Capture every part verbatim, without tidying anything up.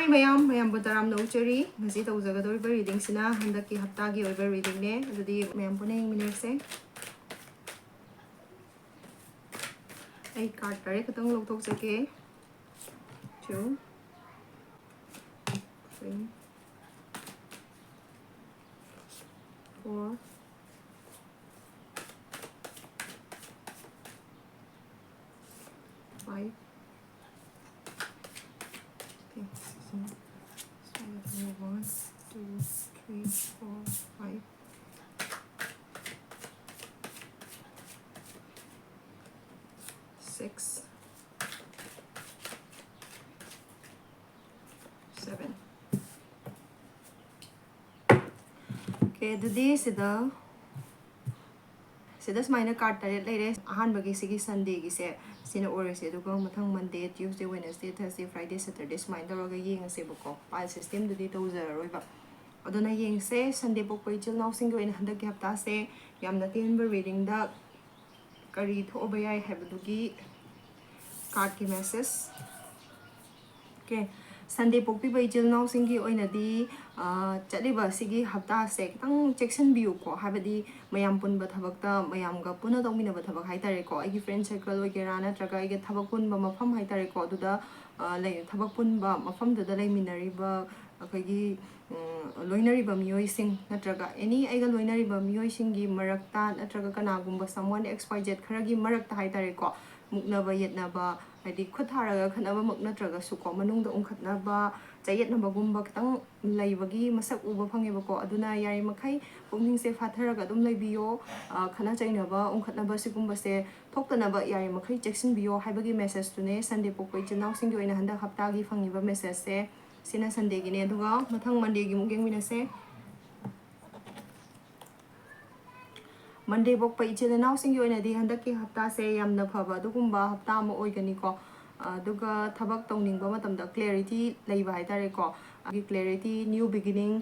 Hi ꯃꯌꯥꯝ, ꯃꯌꯥꯝꯕꯨ ꯇꯔꯥꯝꯅ ꯑꯣꯛꯆꯔꯤ꯫ ꯉꯁꯤ ꯇꯧꯖꯒꯗꯧꯔꯤꯕ readingꯁꯤꯅ ꯍꯟꯗꯛꯀꯤ ꯍꯞꯇꯥꯒꯤ ꯑꯣꯏꯕ readingꯅꯦ꯫ ꯑꯗꯨꯗꯤ ꯃꯌꯥꯝ ꯄꯨꯟꯅ ꯌꯦꯡꯃꯤꯟꯅꯔꯁꯦ꯫ ꯑꯩ card ꯇꯔꯦꯠ ꯈꯛꯇꯪ ꯂꯧꯊꯣꯛꯆꯒꯦ꯫ Two, three, four, five. Okay, so, so one, two, three, four, five, six, seven. Okay, ꯑꯗꯨꯗꯤ ꯁꯤꯗ, ꯁꯤꯗ ꯁꯨꯃꯥꯏꯅ card ꯇꯔꯦꯠ ꯂꯩꯔꯦ꯫ ꯑꯍꯥꯟꯕꯒꯤ ꯁꯤꯒꯤ Sundayꯒꯤꯁꯦ ꯁꯤꯅ ꯑꯣꯏꯔꯁꯦ, ꯑꯗꯨꯒ ꯃꯊꯪ Monday, Tuesday, Wednesday, Thursday, Friday, Saturday ꯁꯨꯃꯥꯏꯅ ꯇꯧꯔꯒ ꯌꯦꯡꯉꯁꯦꯕꯀꯣ꯫ Pile systemꯗꯨꯗꯤ ꯇꯧꯖꯔꯔꯣꯏꯕ꯫ ꯑꯗꯨꯅ ꯌꯦꯡꯁꯦ, Sunday ꯄꯣꯛꯄ ꯏꯆꯤꯜ ꯏꯅꯥꯎꯁꯤꯡꯒꯤ ꯑꯣꯏꯅ ꯍꯟꯗꯛꯀꯤ ꯍꯞꯇꯥꯁꯦ ꯌꯥꯝꯅ ꯇꯦꯟꯕ readingꯗ ꯀꯔꯤ ꯊꯣꯛꯑꯕ ꯌꯥꯏ ꯍꯥꯏꯕꯗꯨꯒꯤ cardꯀꯤ message꯫ Okay, Sunday ꯄꯣꯛꯄꯤꯕ ꯏꯆꯤꯜ ꯏꯅꯥꯎꯁꯤꯡꯒꯤ ꯑꯣꯏꯅꯗꯤ, ꯑ, ꯆꯠꯂꯤꯕ ꯑꯁꯤꯒꯤ ꯍꯞꯇꯥꯁꯦ ꯈꯤꯇꯪ ꯆꯦꯛꯁꯤꯟꯕꯤꯌꯨꯀꯣ, ꯍꯥꯏꯕꯗꯤ ꯃꯌꯥꯝ ꯄꯨꯟꯕ ꯊꯕꯛꯇ, ꯃꯌꯥꯝꯒ ꯄꯨꯟꯅ ꯇꯧꯃꯤꯟꯅꯕ ꯊꯕꯛ ꯍꯥꯏꯇꯥꯔꯦꯀꯣ, ꯑꯩꯒꯤ friend circle ꯑꯣꯏꯒꯦꯔꯥ, ꯅꯠꯇ꯭ꯔꯒ ꯑꯩꯒ ꯊꯕꯛ ꯄꯨꯟꯕ ꯃꯐꯝ ꯍꯥꯏꯇꯥꯔꯦꯀꯣ, ꯑꯗꯨꯗ, ꯑ, ꯂꯩ-, ꯊꯕꯛ ꯄꯨꯟꯕ ꯃꯐꯝꯗꯨꯗ ꯂꯩꯃꯤꯟꯅꯔꯤꯕ ꯑꯩꯈꯣꯏꯒꯤ, ꯎꯝ, ꯂꯣꯏꯅꯔꯤꯕ ꯃꯤꯑꯣꯏꯁꯤꯡ ꯅꯠꯇ꯭ꯔꯒ any ꯑꯩꯒ ꯂꯣꯏꯅꯔꯤꯕ ꯃꯤꯑꯣꯏꯁꯤꯡꯒꯤ ꯃꯔꯛꯇ ꯅꯠꯇ꯭ꯔꯒ ꯀꯅꯥꯒꯨꯝꯕ someone X Y Z ꯈꯔꯒꯤ ꯃꯔꯛꯇ ꯍꯥꯏꯇꯥꯔꯦꯀꯣ, ꯃꯨꯛꯅꯕ ꯌꯦꯠꯅꯕ, ꯍꯥꯏꯗꯤ ꯈꯨꯠ ꯊꯥꯔꯒ ꯈꯠꯅꯕꯃꯛ ꯅꯠꯇ꯭ꯔꯒꯁꯨꯀꯣ, ꯃꯅꯨꯡꯗ ꯎꯪꯈꯠꯅꯕ, ꯆꯌꯦꯠꯅꯕꯒꯨꯝꯕ ꯈꯤꯇꯪ ꯂꯩꯕꯒꯤ ꯃꯁꯛ ꯎꯕ ꯐꯪꯉꯦꯕꯀꯣ꯫ ꯑꯗꯨꯅ ꯌꯥꯔꯤꯃꯈꯩ ꯄꯨꯛꯅꯤꯡꯁꯦ ꯐꯥꯊꯔꯒ ꯑꯗꯨꯝ ꯂꯩꯕꯤꯌꯣ꯫ ꯑ, ꯈꯠꯅ ꯆꯩꯅꯕ, ꯎꯪꯈꯠꯅꯕ ꯁꯤꯒꯨꯝꯕꯁꯦ ꯊꯣꯛꯇꯅꯕ ꯌꯥꯔꯤꯃꯈꯩ ꯆꯦꯛꯁꯤꯟꯕꯤꯌꯣ ꯍꯥꯏꯕꯒꯤ messageꯇꯨꯅꯦ Sunday ꯄꯣꯛꯄ ꯏꯆꯤꯜ ꯏꯅꯥꯎꯁꯤꯡꯒꯤ ꯑꯣꯏꯅ ꯍꯟꯗꯛ ꯍꯞꯇꯥꯒꯤ ꯐꯪꯉꯤꯕ messageꯁꯦ꯫ ꯁꯤꯅ Sundayꯒꯤꯅꯦ, ꯑꯗꯨꯒ ꯃꯊꯪ Mondayꯒꯤ ꯑꯃꯨꯛ ꯌꯦꯡꯃꯤꯟꯅꯁꯦ꯫ Monday ꯄꯣꯛꯄ ꯏꯆꯤꯜ ꯏꯅꯥꯎꯁꯤꯡꯒꯤ ꯑꯣꯏꯅꯗꯤ ꯍꯟꯗꯛꯀꯤ ꯍꯞꯇꯥꯁꯦ ꯌꯥꯝꯅ ꯐꯕ ꯑꯗꯨꯒꯨꯝꯕ ꯍꯞꯇꯥ ꯑꯃ ꯑꯣꯏꯒꯅꯤꯀꯣ꯫ ꯑꯗꯨꯒ ꯊꯕꯛ ꯇꯧꯅꯤꯡꯕ ꯃꯇꯝꯗ clarity ꯂꯩꯕ ꯍꯥꯏꯇꯥꯔꯦꯀꯣ꯫ ꯑꯗꯒꯤ clarity, new beginning,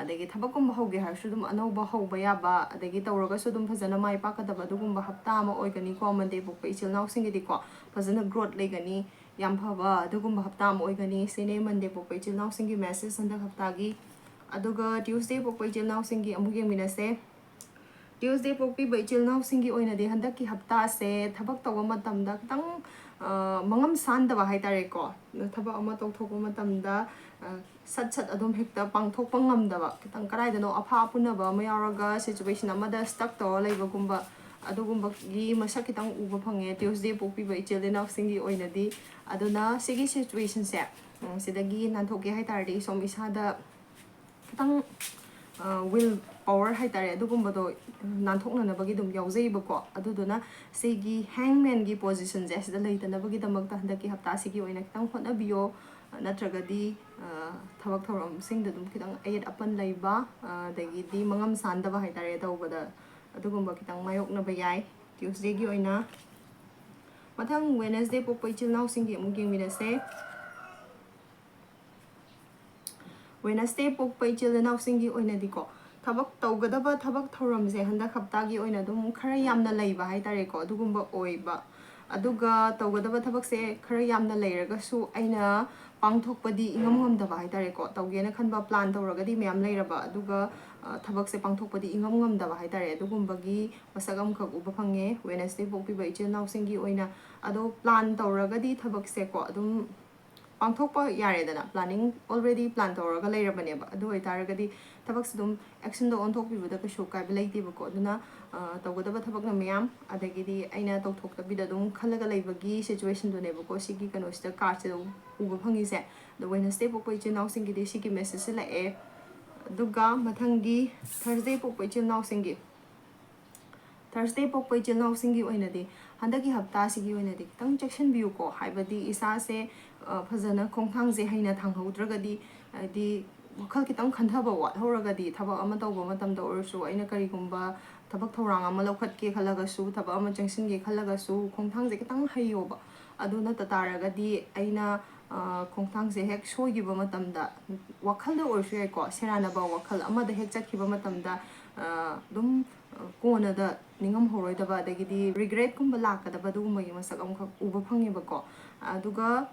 ꯑꯗꯒꯤ ꯊꯕꯛꯀꯨꯝꯕ ꯍꯧꯒꯦ ꯍꯥꯏꯔꯁꯨ ꯑꯗꯨꯝ ꯑꯅꯧꯕ ꯍꯧꯕ ꯌꯥꯕ, ꯑꯗꯒꯤ ꯇꯧꯔꯒꯁꯨ ꯑꯗꯨꯝ ꯐꯖꯅ ꯃꯥꯏ ꯄꯥꯛꯀꯗꯕ ꯑꯗꯨꯒꯨꯝꯕ ꯍꯞꯇꯥ ꯑꯃ ꯑꯣꯏꯒꯅꯤꯀꯣ꯫ Monday ꯄꯣꯛꯄ ꯏꯆꯤꯜ ꯏꯅꯥꯎꯁꯤꯡꯒꯤꯗꯤꯀꯣ ꯐꯖꯅ growth ꯂꯩꯒꯅꯤ꯫ ꯌꯥꯝ ꯐꯕ ꯑꯗꯨꯒꯨꯝꯕ ꯍꯞꯇꯥ ꯑꯃ ꯑꯣꯏꯒꯅꯤ꯫ ꯁꯤꯅꯦ Monday ꯄꯣꯛꯄ ꯏꯆꯤꯜ ꯏꯅꯥꯎꯁꯤꯡꯒꯤ message ꯍꯟꯗꯛ ꯍꯞꯇꯥꯒꯤ꯫ ꯑꯗꯨꯒ Tuesday ꯄꯣꯛꯄ ꯏꯆꯤꯜ ꯏꯅꯥꯎꯁꯤꯡꯒꯤ ꯑꯃꯨꯛ ꯌꯦꯡꯃꯤꯟꯅꯁꯦ꯫ Tuesday ꯄꯣꯛꯄꯤꯕ ꯏꯆꯤꯜ ꯏꯅꯥꯎꯁꯤꯡꯒꯤ ꯑꯣꯏꯅꯗꯤ ꯍꯟꯗꯛꯀꯤ ꯍꯞꯇꯥꯁꯦ ꯊꯕꯛ ꯇꯧꯕ ꯃꯇꯝꯗ ꯈꯤꯇꯪ, ꯑ, ꯃꯉꯝ ꯁꯥꯟꯗꯕ ꯍꯥꯏꯇꯥꯔꯦꯀꯣ꯫ ꯊꯕꯛ ꯑꯃ ꯇꯧꯊꯣꯛꯄ ꯃꯇꯝꯗ, ꯑ, ꯁꯠ ꯁꯠ ꯑꯗꯨꯝ ꯍꯦꯛꯇ ꯄꯥꯡꯊꯣꯛꯄ ꯉꯝꯗꯕ, ꯈꯤꯇꯪ ꯀꯗꯥꯏꯗꯅꯣ ꯑꯐꯥ ꯑꯄꯨꯅꯕ ꯑꯃ ꯌꯥꯎꯔꯒ situation ꯑꯃꯗ stuck ꯇꯧꯔ ꯂꯩꯕꯒꯨꯝꯕ, ꯑꯗꯨꯒꯨꯝꯕꯒꯤ ꯃꯁꯛ ꯈꯤꯇꯪ ꯎꯕ ꯐꯪꯉꯦ Tuesday ꯄꯣꯛꯄꯤꯕ ꯏꯆꯤꯜ ꯏꯅꯥꯎꯁꯤꯡꯒꯤ ꯑꯣꯏꯅꯗꯤ꯫ ꯑꯗꯨꯅ ꯁꯤꯒꯤ situationꯁꯦ, ꯎꯝ, ꯁꯤꯗꯒꯤ ꯅꯥꯟꯊꯣꯛꯀꯦ ꯍꯥꯏ ꯇꯥꯔꯗꯤ ꯁꯣꯝ ꯏꯁꯥꯗ ꯈꯤꯇꯪ, ꯑ, will power ꯍꯥꯏ ꯇꯥꯔꯦ, ꯑꯗꯨꯒꯨꯝꯕꯗꯣ ꯅꯥꯟꯊꯣꯛꯅꯅꯕꯒꯤ ꯑꯗꯨꯝ ꯌꯥꯎꯖꯩꯕꯀꯣ꯫ ꯑꯗꯨꯗꯨꯅ ꯁꯤꯒꯤ Hangmanꯒꯤ positionꯁꯦ ꯁꯤꯗ ꯂꯩꯇꯅꯕꯒꯤꯗꯃꯛꯇ ꯍꯟꯗꯛꯀꯤ ꯍꯞꯇꯥꯁꯤꯒꯤ ꯑꯣꯏꯅ ꯈꯤꯇꯪ ꯍꯣꯠꯅꯕꯤꯌꯣ꯫ ꯅꯠꯇ꯭ꯔꯒꯗꯤ, ꯑ, ꯊꯕꯛ ꯊꯧꯔꯝꯁꯤꯡꯗ ꯑꯗꯨꯝ ꯈꯤꯇꯪ ꯑꯌꯦꯠ ꯑꯄꯟ ꯂꯩꯕ, ꯑ, ꯑꯗꯒꯤꯗꯤ ꯃꯉꯝ ꯁꯥꯟꯗꯕ ꯍꯥꯏ ꯇꯥꯔꯦ, ꯇꯧꯕꯗ ꯑꯗꯨꯒꯨꯝꯕ ꯈꯤꯇꯪ ꯃꯥꯌꯣꯛꯅꯕ ꯌꯥꯏ Tuesdayꯒꯤ ꯑꯣꯏꯅ꯫ ꯃꯊꯪ Wednesday ꯄꯣꯛꯄ ꯏꯆꯤꯜ ꯏꯅꯥꯎꯁꯤꯡꯒꯤ ꯑꯃꯨꯛ ꯌꯦꯡꯃꯤꯟꯅꯁꯦ꯫ Wednesday ꯄꯣꯛꯄ ꯏꯆꯤꯜ ꯏꯅꯥꯎꯁꯤꯡꯒꯤ ꯑꯣꯏꯅꯗꯤꯀꯣ, ꯊꯕꯛ ꯇꯧꯒꯗꯕ ꯊꯕꯛ ꯊꯧꯔꯝꯁꯦ ꯍꯟꯗꯛ ꯍꯞꯇꯥꯒꯤ ꯑꯣꯏꯅ ꯑꯗꯨꯝ ꯈꯔ ꯌꯥꯝꯅ ꯂꯩꯕ ꯍꯥꯏ ꯇꯥꯔꯦꯀꯣ, ꯑꯗꯨꯒꯨꯝꯕ ꯑꯣꯏꯕ꯫ ꯑꯗꯨꯒ ꯇꯧꯒꯗꯕ ꯊꯕꯛꯁꯦ ꯈꯔ ꯌꯥꯝꯅ ꯂꯩꯔꯒꯁꯨ ꯑꯩꯅ ꯄꯥꯡꯊꯣꯛꯄꯗꯤ ꯏꯉꯝ ꯉꯝꯗꯕ ꯍꯥꯏ ꯇꯥꯔꯦꯀꯣ꯫ ꯇꯧꯒꯦꯅ ꯈꯟꯕ plan ꯇꯧꯔꯒꯗꯤ ꯃꯌꯥꯝ ꯂꯩꯔꯕ, ꯑꯗꯨꯒ, ꯑ, ꯊꯕꯛꯁꯦ ꯄꯥꯡꯊꯣꯛꯄꯗꯤ ꯏꯉꯝ ꯉꯝꯗꯕ ꯍꯥꯏ ꯇꯥꯔꯦ꯫ ꯑꯗꯨꯒꯨꯝꯕꯒꯤ ꯃꯁꯛ ꯑꯃꯈꯛ ꯎꯕ ꯐꯪꯉꯦ Wednesday ꯄꯣꯛꯄꯤꯕ ꯏꯆꯤꯜ ꯏꯅꯥꯎꯁꯤꯡꯒꯤ ꯑꯣꯏꯅ꯫ ꯑꯗꯣ plan ꯇꯧꯔꯒꯗꯤ ꯊꯕꯛꯁꯦꯀꯣ ꯑꯗꯨꯝ ꯄꯥꯡꯊꯣꯛꯄ ꯌꯥꯔꯦꯗꯅ, planning already plan ꯇꯧꯔꯒ ꯂꯩꯔꯕꯅꯦꯕ꯫ ꯑꯗꯨ ꯑꯣꯏꯇꯥꯔꯒꯗꯤ ꯊꯕꯛꯁꯦ ꯑꯗꯨꯝ actionꯗ ꯑꯣꯟꯊꯣꯛꯄꯤꯕꯗ ꯀꯩꯁꯨ ꯀꯥꯏꯕ ꯂꯩꯇꯦꯕꯀꯣ꯫ ꯑꯗꯨꯅ, ꯑ, ꯇꯧꯒꯗꯕ ꯊꯕꯛꯅ ꯃꯌꯥꯝ, ꯑꯗꯒꯤꯗꯤ ꯑꯩꯅ ꯇꯧꯊꯣꯛꯇꯕꯤꯗ ꯑꯗꯨꯝ ꯈꯜꯂꯒ ꯂꯩꯕꯒꯤ situationꯗꯨꯅꯦꯕꯀꯣ ꯁꯤꯒꯤ ꯀꯩꯅꯣꯁꯤꯗ cardꯁꯤꯗ ꯎꯕ ꯐꯪꯉꯤꯁꯦ꯫ ꯑꯗꯣ Wednesday ꯄꯣꯛꯄ ꯏꯆꯤꯜ ꯏꯅꯥꯎꯁꯤꯡꯒꯤꯗꯤ ꯁꯤꯒꯤ messageꯁꯦ ꯂꯥꯛꯑꯦ꯫ ꯑꯗꯨꯒ ꯃꯊꯪꯒꯤ Thursday ꯄꯣꯛꯄ ꯏꯆꯤꯜ ꯏꯅꯥꯎꯁꯤꯡꯒꯤ, Thursday ꯄꯣꯛꯄ ꯏꯆꯤꯜ ꯏꯅꯥꯎꯁꯤꯡꯒꯤ ꯑꯣꯏꯅꯗꯤ ꯍꯟꯗꯛꯀꯤ ꯍꯞꯇꯥꯁꯤꯒꯤ ꯑꯣꯏꯅꯗꯤ ꯈꯤꯇꯪ ꯆꯦꯛꯁꯤꯟꯕꯤꯌꯨꯀꯣ꯫ ꯍꯥꯏꯕꯗꯤ ꯏꯁꯥꯁꯦ, ꯑ, ꯐꯖꯅ ꯈꯣꯡꯊꯥꯡꯁꯦ ꯍꯩꯅ ꯊꯥꯡꯍꯧꯗ꯭ꯔꯒꯗꯤ, ꯍꯥꯏꯗꯤ ꯋꯥꯈꯜ ꯈꯤꯇꯪ ꯈꯟꯊꯕ ꯋꯥꯠꯍꯧꯔꯒꯗꯤ, ꯊꯕꯛ ꯑꯃ ꯇꯧꯕ ꯃꯇꯝꯗ ꯑꯣꯏꯔꯁꯨ, ꯑꯩꯅ ꯀꯔꯤꯒꯨꯝꯕ ꯊꯕꯛ ꯊꯧꯔꯥꯡ ꯑꯃ ꯂꯧꯈꯠꯀꯦ ꯈꯜꯂꯒꯁꯨ, ꯊꯕꯛ ꯑꯃ ꯆꯪꯁꯤꯟꯒꯦ ꯈꯜꯂꯒꯁꯨ, ꯈꯣꯡꯊꯥꯡꯁꯦ ꯈꯤꯇꯪ ꯍꯩꯌꯣꯕ꯫ ꯑꯗꯨ ꯅꯠꯇ ꯇꯥꯔꯒꯗꯤ ꯑꯩꯅ, ꯑ, ꯈꯣꯡꯊꯥꯡꯁꯦ ꯍꯦꯛ ꯁꯣꯏꯈꯤꯕ ꯃꯇꯝꯗ, ꯋꯥꯈꯜꯗ ꯑꯣꯏꯔꯁꯨ ꯌꯥꯏꯀꯣ, ꯁꯦꯔꯥꯟꯅꯕ ꯋꯥꯈꯜ ꯑꯃꯗ ꯍꯦꯛ ꯆꯠꯈꯤꯕ ꯃꯇꯝꯗ, ꯑ, ꯑꯗꯨꯝ, ꯑ, ꯀꯣꯟꯅꯗ ꯅꯤꯡꯉꯝꯍꯧꯔꯣꯏꯗꯕ, ꯑꯗꯒꯤꯗꯤ regretꯀꯨꯝꯕ ꯂꯥꯛꯀꯗꯕ, ꯑꯗꯨꯒꯨꯝꯕꯒꯤ ꯃꯁꯛ ꯑꯃꯈꯛ ꯎꯕ ꯐꯪꯉꯦꯕꯀꯣ꯫ ꯑꯗꯨꯒ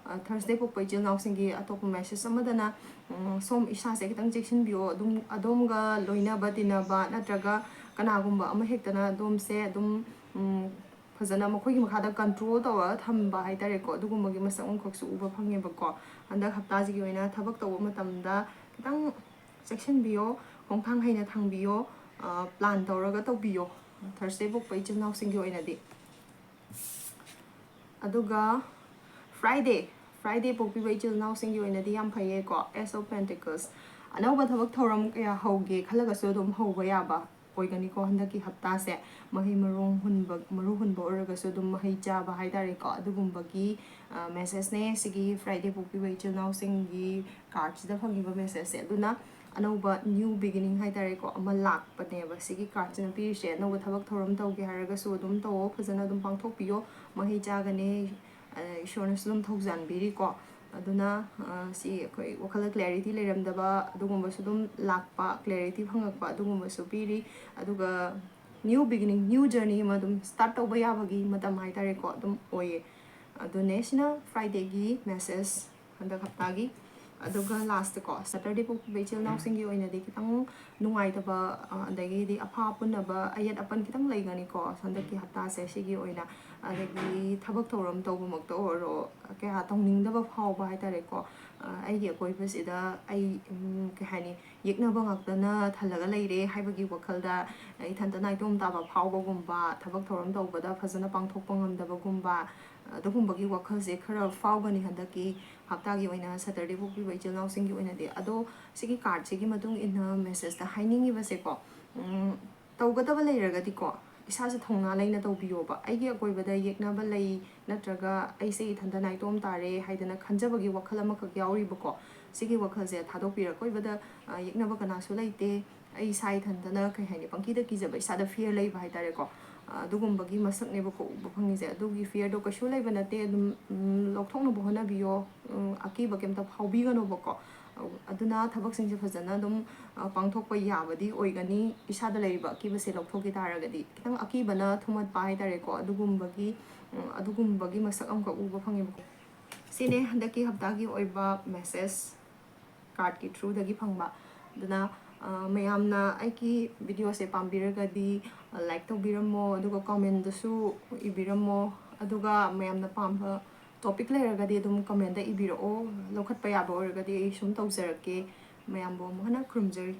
ꯊꯔꯁꯗꯦ ꯄꯣꯛꯄ ꯏꯆꯤꯜ ꯏꯅꯥꯎꯁꯤꯡꯒꯤ ꯑꯇꯣꯞꯄ ꯃꯦꯁꯦꯖ ꯑꯃꯗꯅ, ꯎꯝ, ꯁꯣꯝ ꯏꯁꯥꯁꯦ ꯈꯤꯇꯪ ꯆꯦꯛꯁꯤꯟꯕꯤꯌꯣ꯫ ꯑꯗꯨꯝ ꯑꯗꯣꯝꯒ ꯂꯣꯏꯅꯕ ꯇꯤꯟꯅꯕ ꯅꯠꯇ꯭ꯔꯒ ꯀꯅꯥꯒꯨꯝꯕ ꯑꯃ ꯍꯦꯛꯇꯅ ꯑꯗꯣꯝꯁꯦ ꯑꯗꯨꯝ, ꯎꯝ, ꯐꯖꯅ ꯃꯈꯣꯏꯒꯤ ꯃꯈꯥꯗ ꯀꯟꯇ꯭ꯔꯣꯜ ꯇꯧꯔꯒ ꯊꯝꯕ ꯍꯥꯏꯇꯥꯔꯦꯀꯣ꯫ ꯑꯗꯨꯒꯨꯝꯕꯒꯤ ꯃꯁꯛ ꯑꯃꯈꯛꯁꯨ ꯎꯕ ꯐꯪꯉꯦꯕꯀꯣ꯫ ꯍꯟꯗꯛ ꯍꯞꯇꯥꯁꯤꯒꯤ ꯑꯣꯏꯅ ꯊꯕꯛ ꯇꯧꯕ ꯃꯇꯝꯗ ꯈꯤꯇꯪ ꯆꯦꯛꯁꯤꯟꯕꯤꯌꯣ, ꯈꯣꯡꯊꯥꯡ ꯍꯩꯅ ꯊꯥꯡꯕꯤꯌꯣ, ꯄ꯭ꯂꯥꯟ ꯇꯧꯔꯒ ꯇꯧꯕꯤꯌꯣ, ꯊꯔꯁꯗꯦ ꯄꯣꯛꯄ ꯏꯆꯤꯜ ꯏꯅꯥꯎꯁꯤꯡꯒꯤ ꯑꯣꯏꯅꯗꯤ꯫ ꯑꯗꯨꯒ ꯐ꯭ꯔꯥꯏꯗꯦ, ꯐ꯭ꯔꯥꯏꯗꯦ ꯄꯣꯛꯄꯤꯕ ꯏꯆꯤꯜ ꯏꯅꯥꯎꯁꯤꯡꯒꯤ ꯑꯣꯏꯅꯗꯤ ꯌꯥꯝ ꯐꯩꯌꯦꯀꯣ꯫ ꯑꯦꯁ ꯑꯣꯐ ꯄꯦꯟꯇꯤꯀꯜꯁ, ꯑꯅꯧꯕ ꯊꯕꯛ ꯊꯧꯔꯝ ꯀꯌꯥ ꯍꯧꯒꯦ ꯈꯜꯂꯒꯁꯨ ꯑꯗꯨꯝ ꯍꯧꯕ ꯌꯥꯕ ꯑꯣꯏꯒꯅꯤꯀꯣ ꯍꯟꯗꯛꯀꯤ ꯍꯞꯇꯥꯁꯦ꯫ ꯃꯍꯩ ꯃꯔꯣꯡ ꯍꯨꯟꯕ, ꯃꯔꯨ ꯍꯨꯟꯕ ꯑꯣꯏꯔꯒꯁꯨ ꯑꯗꯨꯝ ꯃꯍꯩ ꯆꯥꯕ ꯍꯥꯏꯇꯥꯔꯦꯀꯣ, ꯑꯗꯨꯒꯨꯝꯕꯒꯤ ꯃꯦꯁꯦꯖꯅꯦ ꯁꯤꯒꯤ ꯐ꯭ꯔꯥꯏꯗꯦ ꯄꯣꯛꯄꯤꯕ ꯏꯆꯤꯜ ꯏꯅꯥꯎꯁꯤꯡꯒꯤ ꯀꯥꯔꯠꯁꯤꯗ ꯐꯪꯉꯤꯕ ꯃꯦꯁꯦꯖꯁꯦ꯫ ꯑꯗꯨꯅ ꯑꯅꯧꯕ ꯅ꯭ꯌꯨ ꯕꯤꯒꯤꯅꯤꯡ ꯍꯥꯏꯇꯥꯔꯦꯀꯣ, ꯑꯃ ꯂꯥꯛꯄꯅꯦꯕ ꯁꯤꯒꯤ ꯀꯥꯔꯠꯁꯤꯅ ꯄꯤꯔꯤꯁꯦ꯫ ꯑꯅꯧꯕ ꯊꯕꯛ ꯊꯧꯔꯝ ꯇꯧꯒꯦ ꯍꯥꯏꯔꯒꯁꯨ ꯑꯗꯨꯝ ꯇꯧꯋꯣ, ꯐꯖꯅ ꯑꯗꯨꯝ ꯄꯥꯡꯊꯣꯛꯄꯤꯌꯣ, ꯃꯍꯩ ꯆꯥꯒꯅꯤ, ꯑ, ꯏꯁꯣꯔꯅꯁꯨ ꯑꯗꯨꯝ ꯊꯧꯖꯥꯟꯕꯤꯔꯤꯀꯣ꯫ ꯑꯗꯨꯅ, ꯑ, ꯁꯤ ꯑꯩꯈꯣꯏ ꯋꯥꯈꯜꯗ ꯀ꯭ꯂꯦꯔꯤꯇꯤ ꯂꯩꯔꯝꯗꯕ ꯑꯗꯨꯒꯨꯝꯕꯁꯨ ꯑꯗꯨꯝ ꯂꯥꯛꯄ, ꯀ꯭ꯂꯦꯔꯤꯇꯤ ꯐꯪꯉꯛꯄ ꯑꯗꯨꯒꯨꯝꯕꯁꯨ ꯄꯤꯔꯤ꯫ ꯑꯗꯨꯒ ꯅ꯭ꯌꯨ ꯕꯤꯒꯤꯅꯤꯡ, ꯅ꯭ꯌꯨ ꯖꯔꯅꯤ ꯑꯃ ꯑꯗꯨꯝ ꯁ꯭ꯇꯥꯔꯠ ꯇꯧꯕ ꯌꯥꯕꯒꯤ ꯃꯇꯝ ꯍꯥꯏꯇꯥꯔꯦꯀꯣ, ꯑꯗꯨꯝ ꯑꯣꯏꯌꯦ꯫ ꯑꯗꯨꯅꯦ ꯁꯤꯅ ꯐ꯭ꯔꯥꯏꯗꯦꯒꯤ ꯃꯦꯁꯦꯖ ꯍꯟꯗꯛ ꯍꯞꯇꯥꯒꯤ꯫ ꯑꯗꯨꯒ ꯂꯥꯁꯇꯀꯣ, ꯁꯇꯔꯗꯦ ꯄꯣꯛꯄꯤꯕ ꯏꯆꯤꯜ ꯏꯅꯥꯎꯁꯤꯡꯒꯤ ꯑꯣꯏꯅꯗꯤ ꯈꯤꯇꯪ ꯅꯨꯡꯉꯥꯏꯇꯕ, ꯑ, ꯑꯗꯒꯤꯗꯤ ꯑꯐꯥ ꯑꯄꯨꯟꯅꯕ ꯑꯌꯦꯠ ꯑꯄꯟ ꯈꯤꯇꯪ ꯂꯩꯒꯅꯤꯀꯣ ꯍꯟꯗꯛꯀꯤ ꯍꯞꯇꯥꯁꯦ꯫ ꯁꯤꯒꯤ ꯑꯣꯏꯅ, ꯑꯗꯒꯤ ꯊꯕꯛ ꯊꯧꯔꯝ ꯇꯧꯕꯃꯛꯇ ꯑꯣꯏꯔꯣ, ꯀꯌꯥ ꯇꯧꯅꯤꯡꯗꯕ ꯐꯥꯎꯕ ꯍꯥꯏꯇꯥꯔꯦꯀꯣ꯫ ꯑ, ꯑꯩꯒꯤ ꯑꯀꯣꯏꯕꯁꯤꯗ ꯑꯩ, ꯎꯝ, ꯀꯩ ꯍꯥꯏꯅꯤ, ꯌꯦꯛꯅꯕ ꯉꯥꯛꯇꯅ ꯊꯜꯂꯒ ꯂꯩꯔꯦ ꯍꯥꯏꯕꯒꯤ ꯋꯥꯈꯜꯗ ꯏꯊꯟꯇ ꯅꯥꯏꯇꯣꯝ ꯇꯥꯕ ꯐꯥꯎꯕꯒꯨꯝꯕ, ꯊꯕꯛ ꯊꯧꯔꯝ ꯇꯧꯕꯗ ꯐꯖꯅ ꯄꯥꯡꯊꯣꯛꯄ ꯉꯝꯗꯕꯒꯨꯝꯕ, ꯑꯗꯨꯒꯨꯝꯕꯒꯤ ꯋꯥꯈꯜꯁꯦ ꯈꯔ ꯐꯥꯎꯒꯅꯤ ꯍꯟꯗꯛꯀꯤ ꯍꯞꯇꯥꯒꯤ ꯑꯣꯏꯅ ꯁꯇꯔꯗꯦ ꯄꯣꯛꯄꯤꯕ ꯏꯆꯤꯜ ꯏꯅꯥꯎꯁꯤꯡꯒꯤ ꯑꯣꯏꯅꯗꯤ꯫ ꯑꯗꯣ ꯁꯤꯒꯤ ꯀꯥꯔꯠꯁꯤꯒꯤ ꯃꯇꯨꯡ ꯏꯟꯅ ꯃꯦꯁꯦꯖꯇ ꯍꯥꯏꯅꯤꯡꯉꯤꯕꯁꯦꯀꯣ, ꯎꯝ, ꯇꯧꯒꯗꯕ ꯂꯩꯔꯒꯗꯤꯀꯣ, ꯏꯁꯥꯁꯦ ꯊꯧꯅꯥ ꯂꯩꯅ ꯇꯧꯕꯤꯌꯣꯕ꯫ ꯑꯩꯒꯤ ꯑꯀꯣꯏꯕꯗ ꯌꯦꯛꯅꯕ ꯂꯩ, ꯅꯠꯇ꯭ꯔꯒ ꯑꯩꯁꯦ ꯏꯊꯟꯇ ꯅꯥꯏꯇꯣꯝ ꯇꯥꯔꯦ ꯍꯥꯏꯗꯅ ꯈꯟꯖꯕꯒꯤ ꯋꯥꯈꯜ ꯑꯃꯈꯛ ꯌꯥꯎꯔꯤꯕꯀꯣ, ꯁꯤꯒꯤ ꯋꯥꯈꯜꯁꯦ ꯊꯥꯗꯣꯛꯄꯤꯔꯣ꯫ ꯑꯀꯣꯏꯕꯗ, ꯑ, ꯌꯦꯛꯅꯕ ꯀꯅꯥꯁꯨ ꯂꯩꯇꯦ, ꯑꯩ ꯏꯁꯥ ꯏꯊꯟꯇꯅ, ꯀꯩ ꯍꯥꯏꯅꯤ, ꯄꯪꯀꯤꯗ ꯀꯤꯖꯕ, ꯏꯁꯥꯗ ꯐꯤꯌꯔ ꯂꯩꯕ ꯍꯥꯏꯇꯥꯔꯦꯀꯣ꯫ ꯑ, ꯑꯗꯨꯒꯨꯝꯕꯒꯤ ꯃꯁꯛꯅꯦꯕꯀꯣ ꯎꯕ ꯐꯪꯉꯤꯁꯦ꯫ ꯑꯗꯨꯒꯤ ꯐꯤꯌꯔꯗꯣ ꯀꯩꯁꯨ ꯂꯩꯕ ꯅꯠꯇꯦ, ꯑꯗꯨꯝ, ꯎꯝ, ꯂꯧꯊꯣꯛꯅꯕ ꯍꯣꯠꯅꯕꯤꯌꯣ꯫ ꯎꯝ, ꯑꯀꯤꯕ ꯀꯩꯝꯇ ꯐꯥꯎꯕꯤꯒꯅꯣꯕꯀꯣ꯫ ꯑꯗꯨꯅ ꯊꯕꯛꯁꯤꯡꯁꯦ ꯐꯖꯅ ꯑꯗꯨꯝ, ꯑ, ꯄꯥꯡꯊꯣꯛꯄ ꯌꯥꯕꯗꯤ ꯑꯣꯏꯒꯅꯤ꯫ ꯏꯁꯥꯗ ꯂꯩꯔꯤꯕ ꯑꯀꯤꯕꯁꯦ ꯂꯧꯊꯣꯛꯈꯤ ꯇꯥꯔꯒꯗꯤ, ꯈꯤꯇꯪ ꯑꯀꯤꯕꯅ ꯊꯨꯝꯍꯠꯄ ꯍꯥꯏꯇꯥꯔꯦꯀꯣ, ꯑꯗꯨꯒꯨꯝꯕꯒꯤ, ꯎꯝ, ꯑꯗꯨꯒꯨꯝꯕꯒꯤ ꯃꯁꯛ ꯑꯃꯈꯛ ꯎꯕ ꯐꯪꯉꯦꯕꯀꯣ꯫ ꯁꯤꯅꯦ ꯍꯟꯗꯛꯀꯤ ꯍꯞꯇꯥꯒꯤ ꯑꯣꯏꯕ ꯃꯦꯁꯦꯖ ꯀꯥꯔꯠꯀꯤ ꯊ꯭ꯔꯨꯗꯒꯤ ꯐꯪꯕ꯫ ꯑꯗꯨꯅ ꯃꯌꯥꯝꯅ ꯑꯩꯒꯤ ꯚꯤꯗꯤꯑꯣꯁꯦ ꯄꯥꯝꯕꯤꯔꯒꯗꯤ ꯂꯥꯏꯛ ꯇꯧꯕꯤꯔꯝꯃꯣ, ꯑꯗꯨꯒ ꯀꯣꯃꯦꯟꯗꯁꯨ ꯏꯕꯤꯔꯝꯃꯣ꯫ ꯑꯗꯨꯒ ꯃꯌꯥꯝꯅ ꯄꯥꯝꯕ ꯇꯣꯄꯤꯛ ꯂꯩꯔꯒꯗꯤ ꯑꯗꯨꯝ ꯀꯣꯃꯦꯟꯗ ꯏꯕꯤꯔꯛꯑꯣ, ꯂꯧꯈꯠꯄ ꯌꯥꯕ ꯑꯣꯏꯔꯒꯗꯤ ꯑꯩ ꯁꯨꯝ ꯇꯧꯖꯔꯛꯀꯦ꯫ ꯃꯌꯥꯝꯕꯨ ꯑꯃꯨꯛ ꯍꯟꯅ ꯈꯨꯔꯨꯝꯖꯔꯤ꯫